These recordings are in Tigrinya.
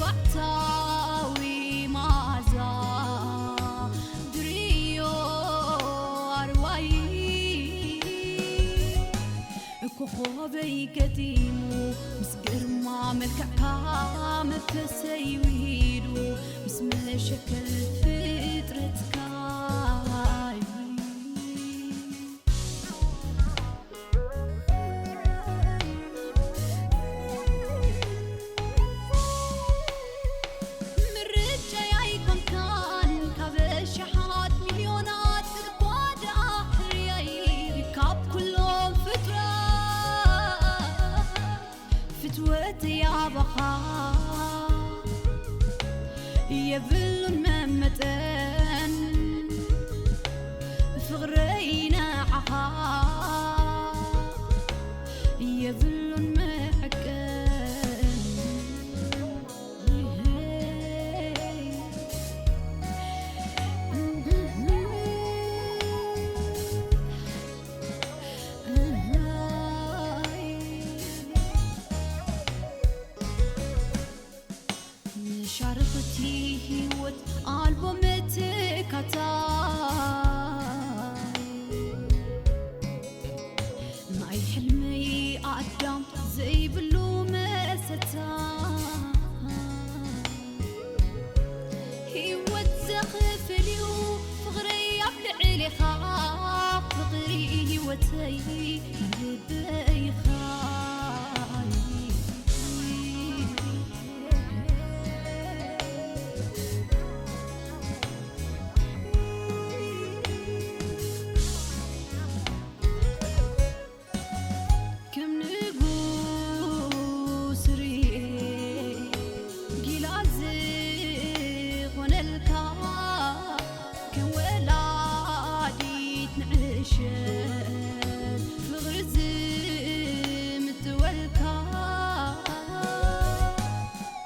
ባሕታዊ መኣዛ ድርዮ ኣርዋይ ኮኾበይ ገጢሙ ምስ ግርማ መልክዕካ መንፈሰይ ውሂዱ ምስ መሸከል ፍጥረትካ ምርጫይ ኣይኮንካን ካብ ኣሽሓት ሚልዮናት እኳ ደኣ ሕርያይ ካብ ኩሎም ፍጡራት ፍትወተይ ኣባኻ የብሉን መመጠን ፍቕረይ ንዓኻ የብሉን መዐቀን። መሻርኽቲ ህይወት ኣልቦ መተካታይ ናይ ሕልመይ ኣዳም ዘይብሉ መሰታ ህይወት ዘኽፍል እዩ ፍቕረይ ኣብ ልዕሌኻ ፍቕሪ ህይወተይ ልበይኻ ከም ንጉስ ርኤ ጊላ ዝኾነልካ ከም ወላዲት ንዕሸል ፍቕሪ ዝምጥወልካ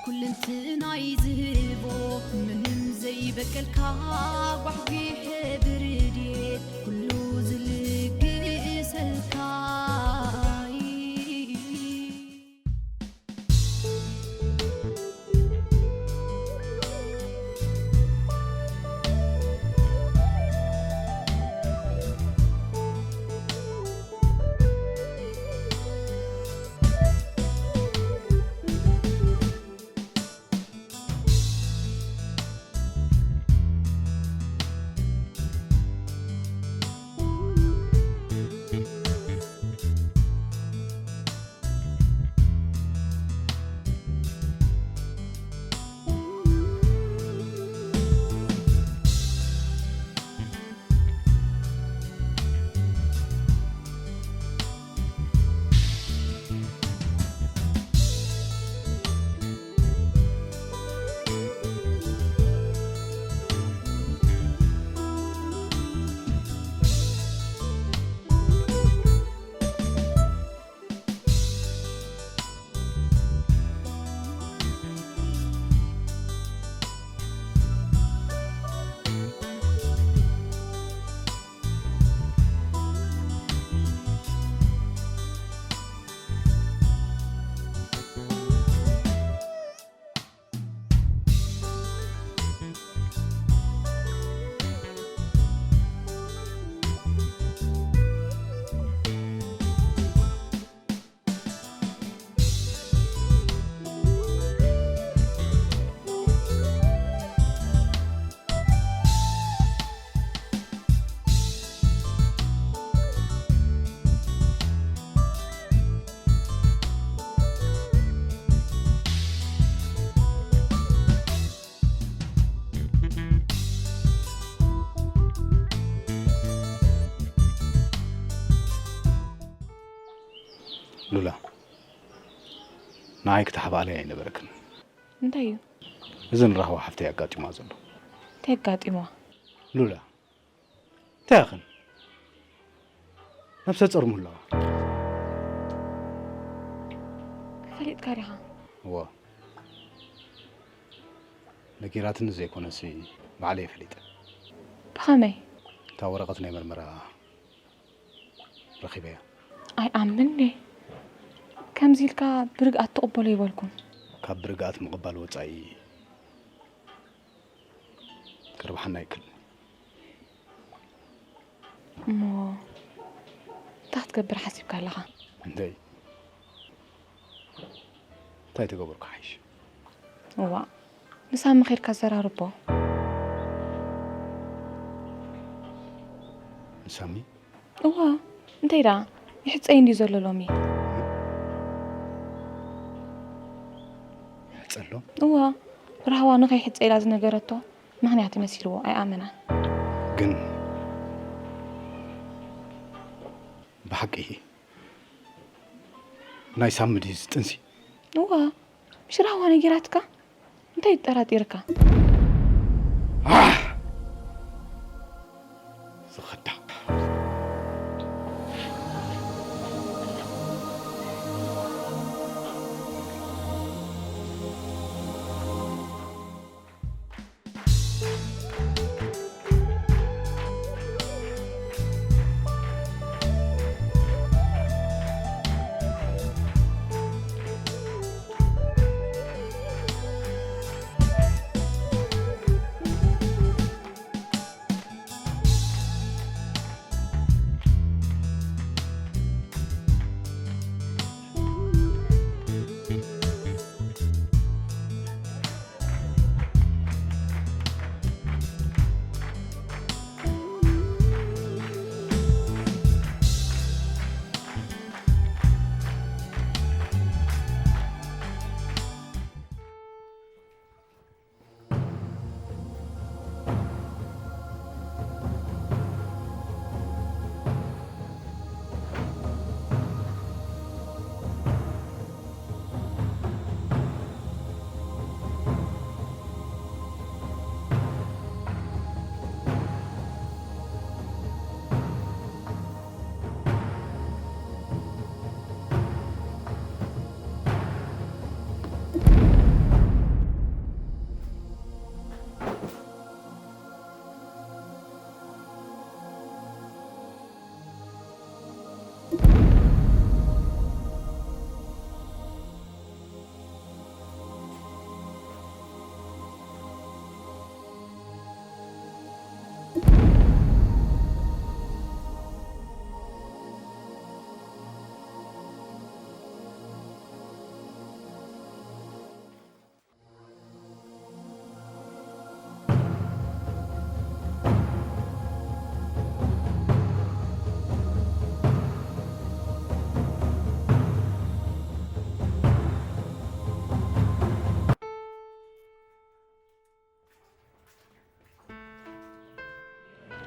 ኩልንትናይ ዝህቦ ምንም ዘይበቀልካ ጓሕጒሐ ብርድየት ኩሉ ዝልግሰልካ ሉላ፣ ንዓይ ክተሓባእለይ ኣይነበረክን። እንታይ እዩ? እዚ ንራህዋ ሓፍተይ ኣጋጢማ ዘሎ። እንታይ ኣጋጢማ? ሉላ፣ እንታይ ኣኽን? ነብሰ ጾር ምህላዋ። ፈሊጥካ ዲኻ? እወ። ነጊራትኒ ዘይኮነሲ ባዕለይ ፈሊጠ። ብኸመይ? እታ ወረቐት ናይ መርመራ ረኺበያ። ኣይኣምን እየ። ከምዚ ኢልካ ብርግኣት ትቕበሎ ኣይበልኩን። ካብ ብርግኣት ምቕባል ወጻኢ ክርብሓና ኣይክእልን። እሞ እንታይ ክትገብር ሓሲብካ ኣለኻ? እንተይ እንታይ ተገበርኩ ሓይሽ? እዋ ንሳሚ ኸድካ ዘራርቦ። ንሳሚ እዋ እንታይ ደኣ ይሕጸይ እንዲ ዘሎ ሎሚ። ሕጸሎ እዋ ብራህዋ ንኸይሕጸ ኢላ ዝነገረቶ ምኽንያት መሲልዎ ኣይኣመናን። ግን ብሓቂ ናይ ሳሚ ድዩ ዝጥንሲ? እዋ ምሽ ራህዋ ነጊራትካ እንታይ ይጠራጢርካ? ዝኸዳ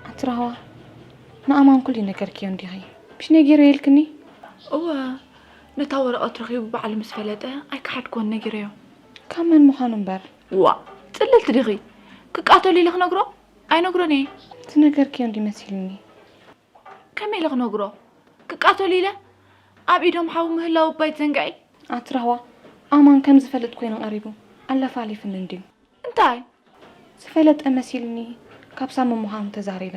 ኣቲ ራህዋ ንኣማን ኩሉ ይነገርክዮ እንዲኺ። ምሽ ነጊረዮ ኢልክኒ? እወ፣ ነታ ወረቐት ረኺቡ ባዕሉ ምስ ፈለጠ ኣይከሓድክዎን፣ ነጊረዮ። ካብ መን ምዃኑ እምበር። ዋ፣ ጽልልቲ ዲኺ? ክቃተሉ ኢለ ክነግሮ? ኣይነግሮን እየ። ዝነገርክዮ እንዲ መሲልኒ። ከመይ ኢለ ክነግሮ? ክቃተሉ ኢለ ኣብ ኢዶም ሓዊ ምህላው እባ ኣይትዘንግዒ። ኣቲ ራህዋ ኣማን ከም ዝፈልጥ ኮይኑ ቀሪቡ ኣለፋሊፍኒ እንድዩ። እንታይ? ዝፈለጠ መሲልኒ ካብ ሳሚ ምዃኑ ተዛሪበ።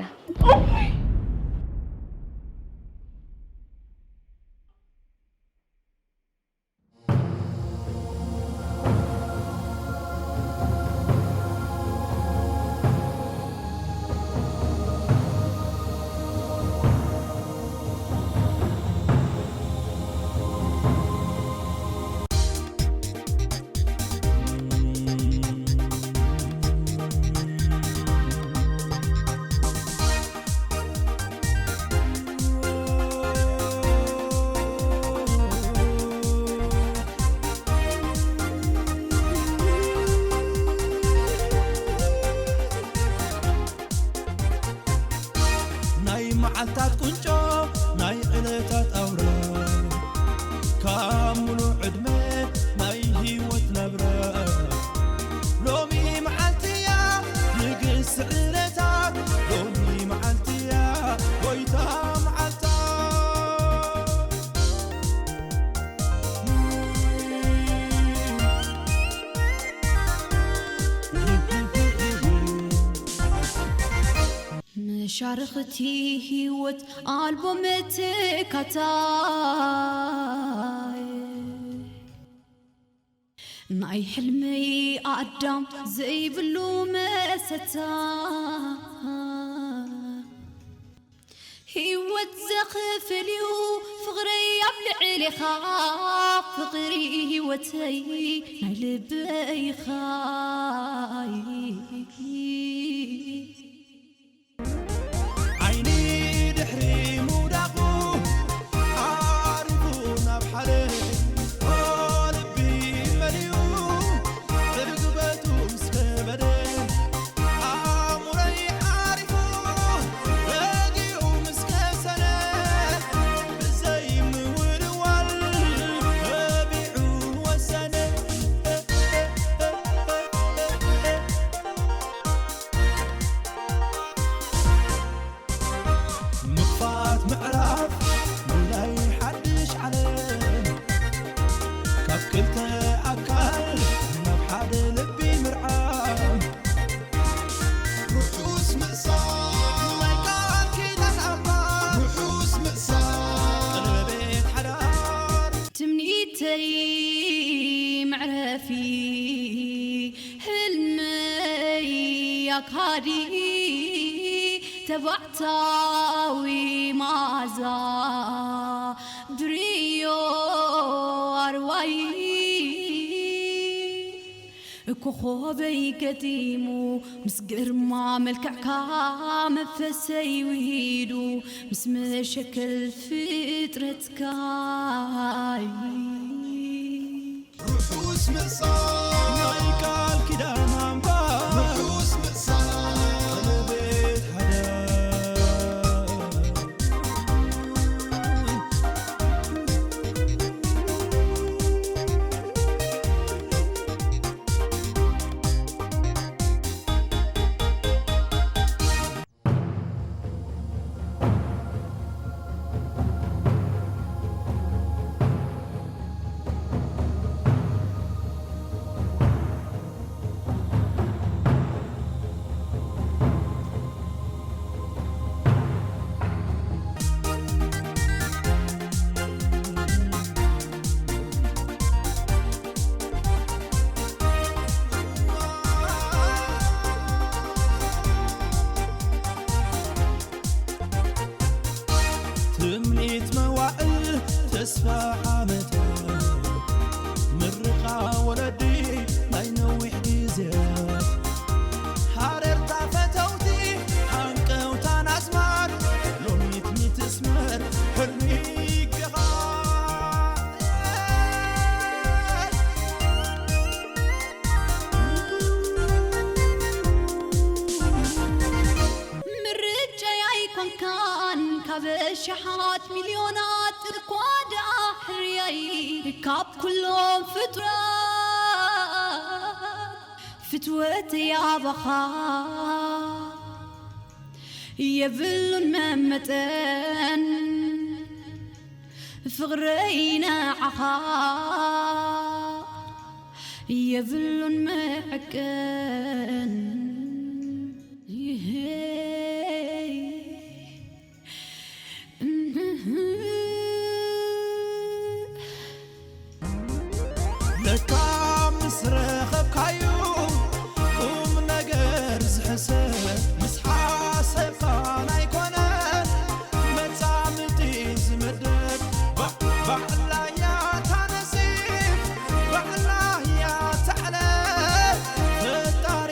ናይ መዓልታት ቁንጮ ናይ ዕለታት ኣውራ ካብ ሙሉእ ዕድመ ናይ ህይወት ናብራ ሎሚ መዓልቲ እያ ንግስቲ ዕለታት ሎሚ መዓልቲ እያ ጎይታ መዓልታ መሻርኽቲ ህይወት ኣልቦ መተካታይ ናይ ሕልመይ ኣዳም ዘይብሉ መሰታ፣ ህይወት ዘኽፍል እዩ ፍቕረይ ኣብ ልዕሌኻ፣ ፍቕሪ ህይወተይ ናይ ልበይኻ። ዓይኒ ድሕሪ ምውዳቑ ዓሪፉ ናብ ሓደ፣ ኦ ልቢ መሊኡ ዕግበቱ ምስ ከበደ፣ ኣእምሮይ ዓሪፉ ረጊኡ ምስ ከሰነ፣ ብዘይ ምውልዋል ነቢዑ ወሰነ። ምኽፋት ምዕራፍ ምልላይ ሓድሽ ዓለም፣ ካብ ክልተ ኣካል ናብ ሓደ ልቢ ምርዓም። ርሑስ ምእሳር ናይ ቃል ኪዳን ኣምላኽ፣ ርሑስ ምእሳር ቀለቤት ሓዳር። ትምኒተይ መዕረፊ፣ ህልመይ ኣካዲ፣ ተባዕታዊ መኣዛ ብርዮ ኣርዋይ። ኮኾበይ ገጢሙ ምስ ግርማ መልክዕካ፣ መንፈሰይ ውሂዱ ምስ መሸከል ፍጥረትካ። ርሑስ ምእሳር ናይ ቃል ኪዳን ኣምባ፣ ርሑስ ምእሳር ቀለቤት ሓዳር። ትምኒት መዋእል ተስፋ ዓመታት፣ ምርቓ ወለዲ ናይ ነዊሕ ግዜያት፣ ሃረርታ ፈተውቲ ሃንቀውታን ኣስማር፣ ሎሚት ሚትስመር ሕልሚ ይገኻል። ምርጫይ ኣይኮንካን ካብ ኣሽሓት ሚልዮናት እኳ ደኣ ሕርያይ፣ ካብ ኩሎም ፍጡራት ፍትወተይ ኣባኻ የብሉን መመጠን፣ ፍቕረይ ንዓኻ የብሉን መዐቀን። ለካ ምስ ረኸብካዩ ቁም ነገር ዝሕሰብ፣ ምስ ሓሰብካ ናይኮነ መጻምዲ ዝምደብ። ባ-፣ ባዕላያ ታነሲብ፣ ባዕላያ ታዕለ፣ ፈጣሪ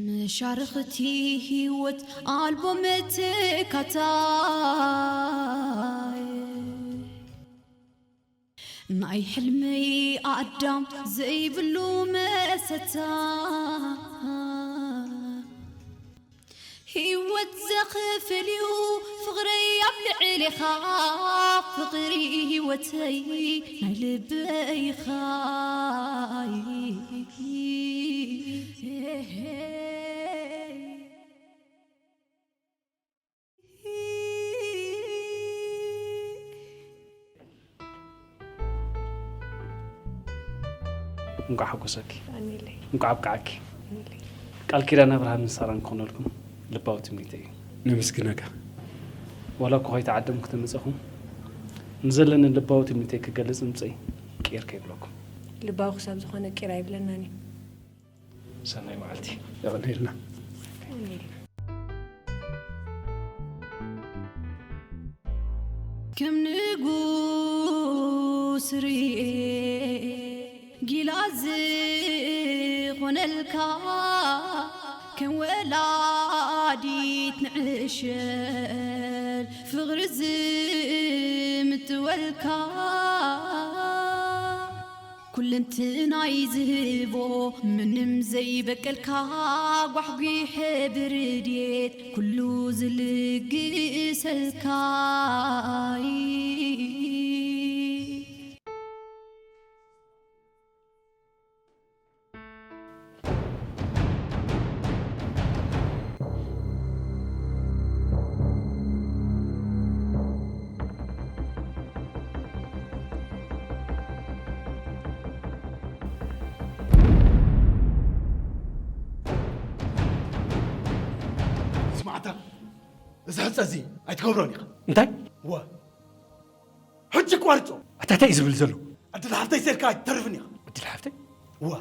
መሻርኽቲ ህይወት ኣልቦ መተካታይ፣ ናይ ሕልመይ ኣዳም ዘይብሉ መሰታ። ህይወት ዘኽፍል እዩ ፍቕረይ ኣብ ልዕሌኻ፣ ፍቕሪ ህይወተይ ናይ ልበይኻ። እንቋዕ ሓጎሰኪ። ኣኒለይ። እንቋዕ ኣብቅዓኪ። ኣኒለይ። ቃል ኪዳን ኣብርሃምን ሳራን ክኾነልኩም ልባዊ ትምኒተይ እዩ። ነመስግነካ። ዋላ እኳ ከይተዓደምኩ ተመጸኹም፣ ንዘለኒ ልባዊ ትምኒተይ ክገልጽ ምጸይ ቂር ከይብለኩም። ልባዊ ክሳብ ዝኾነ ቂር ኣይብለናን እዩ። ሰናይ መዓልቲ። የቐንየልና። ከም ንጉስ ርኤ ጊላ ዝኾነልካ፣ ከም ወላዲት ንዕሸል ፍቕሪ ዝምትወልካ። ኩለንትናይ ዝህቦ ምንም ዘይበቀልካ፣ ጓሕጒሐ ብርድየት ኩሉ ዝልግሰልካ። ስማዕታ፣ እዚ ሕጸ እዚ ኣይትገብሮን ኢኻ። እንታይ? ወ። ሕጂ ቋርጾ። ኣታ እንታይ እዩ ዝብል ዘሎ? ዕድል ሃፍተይ ሴርካ ኣይትተርፍን ኢኻ። ዕድል ሃፍተይ? እወ።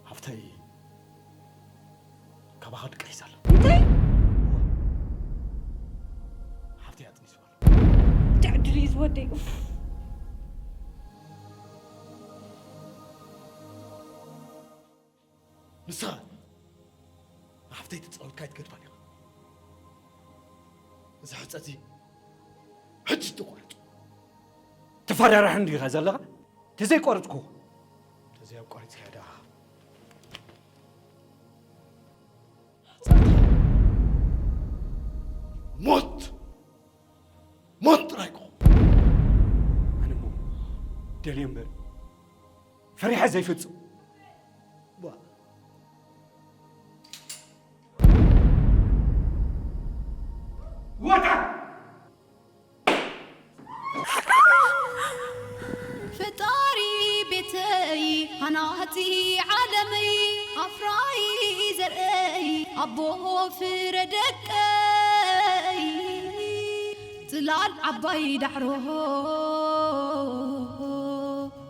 ሃፍተይ ካባኻ ድቃ ሒዛ ኣላ። እንታይ? እወ። ሃፍተይ ኣጥኒስዋ ኣሎ። እንታይ ዕድል እዩ ዝወደይ? ኡፍ። ንስኻ ንሓፍተይ ተጻዊትካ ኣይትገድፋን ኢኻ። እዚ ሕጸ እዚ ሕጂ ትቆረጽ። ተፈራርሕኒ ዲኻ ዘለኻ? ተዘይቆረጽኩ። ተዘይ ኣብ ቆሪጽካዮ ደኣ። ሞት! ሞት ጥራይ ክኹን። ኣነ እሞ ደልየ እምበር ፈሪሐ ዘይፍጽም። ዋ። ወታ! ፈጣሪ ቤተይ፣ ሃናጺ ዓለመይ፣ ኣፍራዪ ዘርእይ፣ ኣቦ ፍረ ደቀይ፣ ጽላል ዓባይ ዳዕሮ፣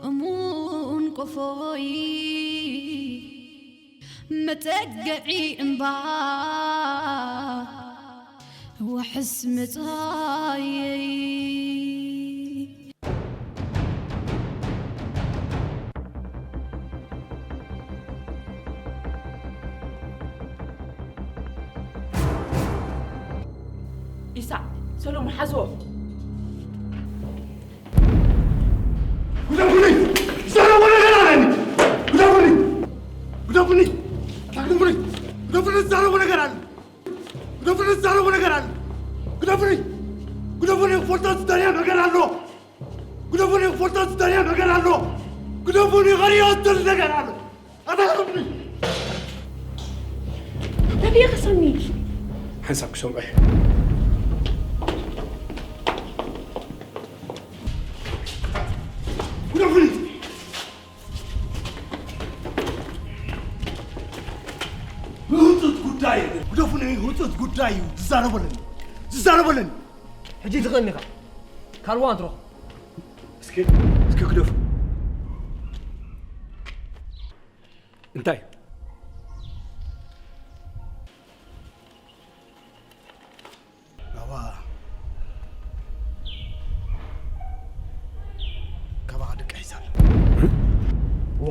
እሙን ቆፎይ፣ መጸገዒ እምባ፣ ዋሕስ መጻየይ። ኢሳቅ፣ ሰሎሞን፣ ሓዝዎ። ግደፉኒ! ዝዛረቦ ነገር ኣለኒ! ግደፉኒ! ግደፉኒ! ግደፉኒ! ግደፉኒ! ዝዛረቦ ነገር ኣለ! ግደፉኒ! ዝዛረቦ ነገር ኣለ! ግደፉኒ! ግደፉኒ! ክፈልጦ ዝደልዮ ነገር ኣሎ! ግደፉኒ! ክፈልጦ ዝደልዮ ነገር ኣሎ! ግደፉኒ! ከርእዮ ዝደሊ ነገር ኣሎ! ኣታ ግደፉኒ! ናበይ ኢኻ ሳሚ? ሓንሳብ ክሰምዖ እየ። ግደፉኒ! ህጹጽ ጉዳይ እዩ። ግደፉኒ፣ ህጹጽ ጉዳይ እዩ። ዝዛረበለኒ። ዝዛረበለኒ። ሕጂ ትኽእል ኢኻ። ካልዋ እንትረኽቦ። እስኪ፣ እስኪ ግደፉ። እንታይ? ባባ፣ ካባኻ ድቃ ይዛል። እዋ።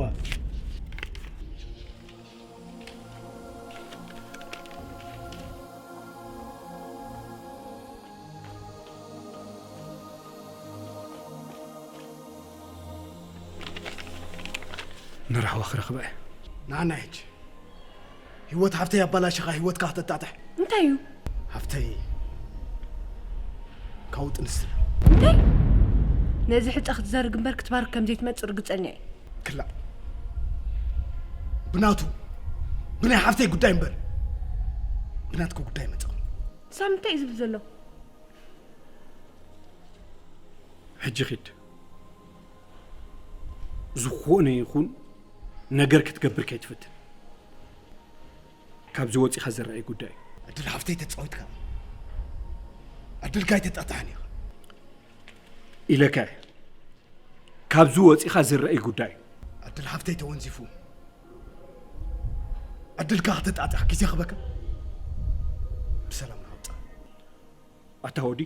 ንራህዋ ክረኽባ እየ። ንዓና ሕጂ ህይወት ሃፍተይ ኣባላሽኻ ህይወትካ ክተጣጥሕ። እንታይ እዩ? ሃፍተይ ካብኡ ጥንስል። እንታይ? ነዚ ሕጸ ክትዘርግ እምበር ክትባርክ ከም ዘይትመጽእ ርግጸኛ እየ። ክላእ ብናቱ ብናይ ሓፍተይ ጉዳይ እምበር ብናትኩ ጉዳይ መጽኹ። ሳም እንታይ እዩ ዝብል ዘሎ? ሕጂ ኺድ ዝኾነ ይኹን ነገር ክትገብር ከይትፍትን። ካብዚ ወፂኻ ዝረኣይ ጉዳይ እዩ። ዕድል ሃፍተይ ተፃዊትካ ዕድልካ ኣይተጣጣሕን ኢኻ። ኢለካ እየ። ካብዚ ወፂኻ ዝረኣይ ጉዳይ እዩ። ዕድል ሃፍተይ ተወንዚፉ ዕድልካ ክተጣጥሕ ግዜ ክበካ ብሰላም ናውፃ። ኣታ ወዲ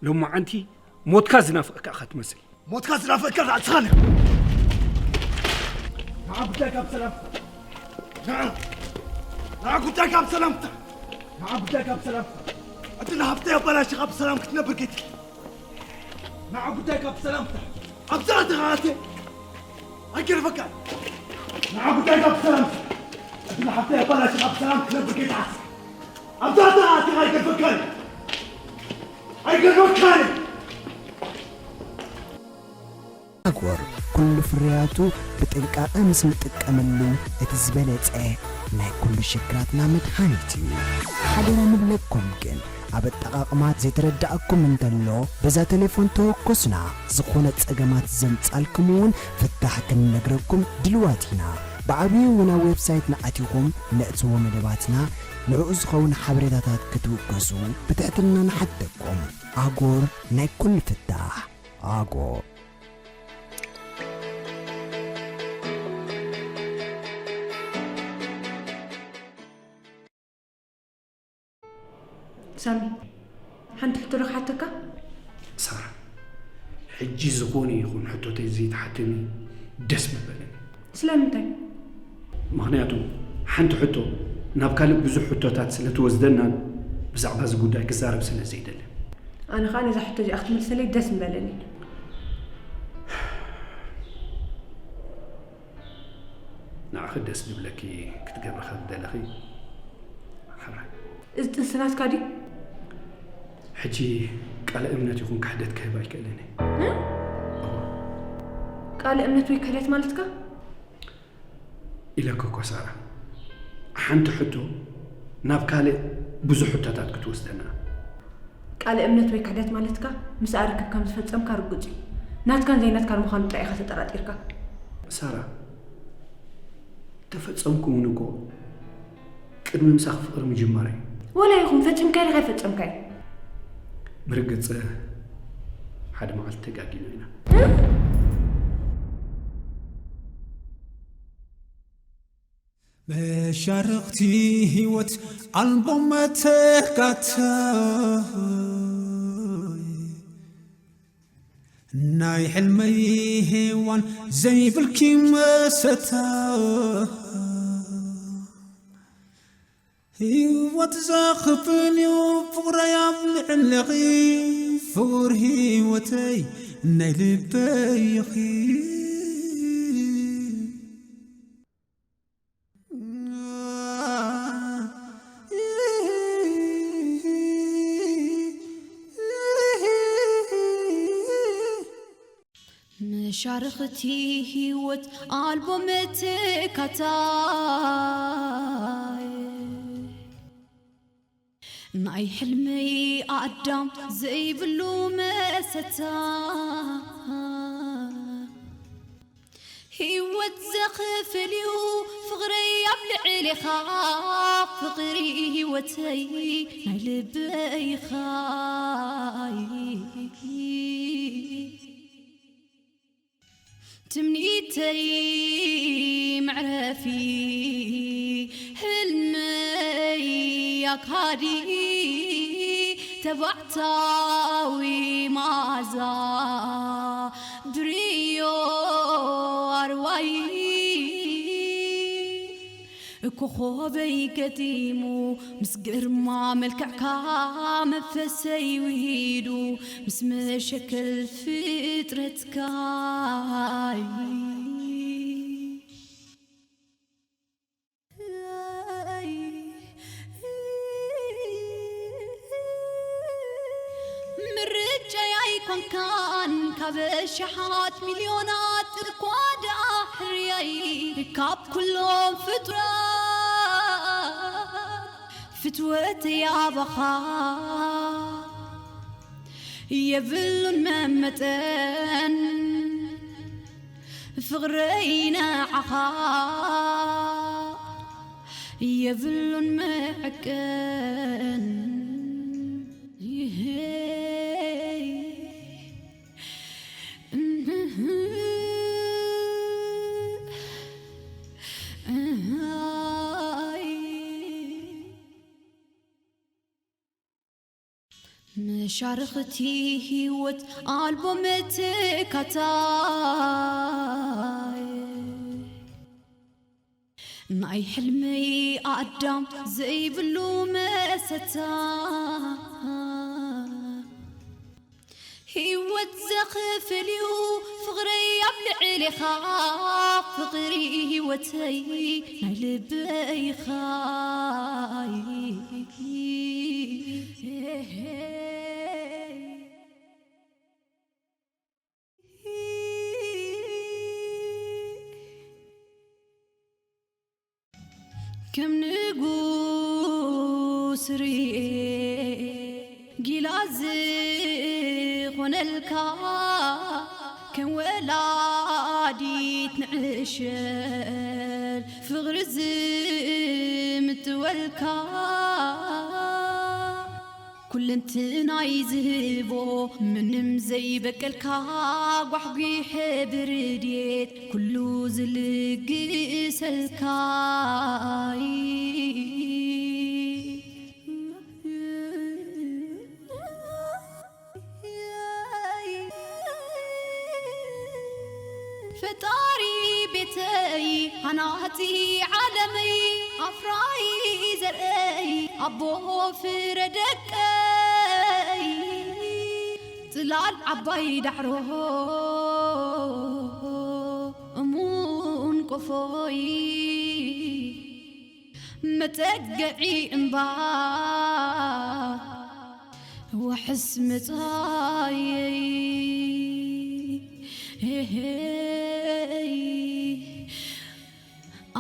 ሎማዓንቲ ሞትካ ዝናፍቐካ ኢኻ ትመስል። ሞትካ ዝናፍቐካ ራእስኻ ነህ። ንዓ ጉዳይካ ብሰላም ፍታሕ። ንዓ ንዓ ጉዳይካ ብሰላም ፍታሕ። ንዓ ጉዳይካ ብሰላም ፍታሕ። ዕድል ሃፍተይ ኣባላሽኻ ብሰላም ክትነብር ከይትል። ንዓ ጉዳይካ ብሰላም ፍታሕ። ኣብዛ ተኻኣተ ኣይገርፈካን። ንዓ ጉዳይካ ብሰላም ፍታሕ። ዕድል ሃፍተይ ኣባላሽኻ ብሰላም ክትነብር ከይትሓስብ። ኣብዛ ተኻኣተ ኣይገርፈካን። ኣይገርፈካን። ኣጎር ኩሉ ፍርያቱ ብጥንቃቐ ምስ ንጥቀመሉ እቲ ዝበለጸ ናይ ኩሉ ሽግራትና መድሓኒት እዩ። ሓደራ ንብለኩም ግን ኣብ ኣጠቓቕማ ዘይተረዳእኩም እንተሎ በዛ ቴሌፎን ተወከሱና። ዝኾነ ጸገማት ዘምጻልኩም እውን ፍታሕ ክንነግረኩም ድልዋት ኢና። ብዓብዩ እውን ኣብ ዌብሳይትና ኣቲኹም ነእትዎ መደባትና ንዕኡ ዝኸውን ሓበሬታታት ክትውከሱ ብትሕትና ንሓተኩም። ኣጎር ናይ ኩሉ ፍታሕ። ኣጎ ሳሚ ሓንቲ ሕቶ ዶ ክሓተካ? ሳራ ሕጂ ዝኾነ ይኹን ሕቶተይ ዘይትሓተኒ ደስ ምበለኒ። ስለምንታይ? ምኽንያቱ ሓንቲ ሕቶ ናብ ካልእ ብዙሕ ሕቶታት ስለ ትወስደናን ብዛዕባ እዚ ጉዳይ ክዛረብ ስለ ዘይደልን። ኣነ ኸኣ ነዛ ሕቶ እዚኣ ክትምልሰለይ ደስ ምበለኒ። ንዓኺ ደስ ዝብለኪ ክትገብሪ ከም ዝደለኺ ሓራይ። እዚ ጥንሲ ናትካ ድዩ? ሕጂ ቃለ እምነት ይኹን ክሕደት ክህብ ኣይክእልን እየ። ቃለ እምነት ወይ ክሕደት ማለትካ? ኢለኪ እኮ ሳራ፣ ሓንቲ ሕቶ ናብ ካልእ ብዙሕ ሕቶታት ክትወስደና። ቃለ እምነት ወይ ክሕደት ማለትካ ምስኣ ርክብ ከም ዝፈጸምካ ርጉጽ እዩ። ናትካን ዘይናትካን ምዃኑ ጥራይ ኢኻ ተጠራጢርካ። ሳራ፣ ተፈጸምኩ እውን እኮ ቅድሚ ምሳኺ ፍቕሪ ምጅማረይ። ወላ ይኹን ፈጺምካዮ ዲኻ ኣይፈጸምካዮ? ብርግጽ ሓደ መዓልቲ ተጋጊና ኢና። መሻርኽቲ ህይወት ኣልቦ መተካእታ ናይ ሕልመይ ሄዋን ዘይብልኪ መሰታ ህይወት ዘኽፍል እዩ ፍቕረይ ኣብ ልዕለኺ ፍቕሪ ህይወተይ ናይ ልበይ ኢኺ። መሻርኽቲ ህይወት ኣልቦ መተካእታይ ናይ ሕልመይ ኣዳም ዘይብሉ መሰታ ህይወት ዘኽፍል እዩ ፍቕረይ ኣብ ልዕሌኻ ፍቕሪ ህይወተይ ናይ ልበይኻ ትምኒተይ መዕረፊ ህልመይ ኣካዲ ተባዕታዊ መኣዛ ድርዮ ኣርዋይ ኮኾበይ ገጢሙ ምስ ግርማ መልክዕካ መንፈሰይ ውሂዱ ምስ መሸክል ፍጥረትካ ካን ካብ ኣሽሓት ሚልዮናት እኳ ደኣ ሕርያይ ካብ ኩሎም ፍጡራት ፍትወተይ ኣባኻ የብሉን መመጠን ፍቕረይ ንዓኻ የብሉን መዐቀን። መሻርኽቲ ህይወት ኣልቦ መተካታይ ናይ ሕልመይ ኣዳም ዘይብሉ መሰታ ህይወት ዘኽፍል እዩ ፍቕረይ ኣብ ልዕሌኻ ፍቕሪ ህይወተይ ናይ ልበይኻ ከም ንጉስ ርኤ ጊላ ዝኾነልካ ከም ወላዲት ንዕሸል ፍቕሪ ዝምትወልካ ኩለንትናይ ዝህቦ ምንም ዘይበቀልካ ጓሕጒሐ ብርድየት ኩሉ ዝልግሰልካ ፈጣሪ ቤተይ ሃናጺ ዓለመይ ኣፍራይ ዘርእይ ኣቦ ፍረ ደቀይ ጽላል ዓባይ ዳዕሮ እሙን ቆፎይ መጠገዒ እምባ ዋሕስ መጻየይ ሄሄይ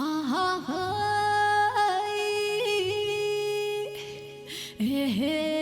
ኣሃሃይ ሄሄይ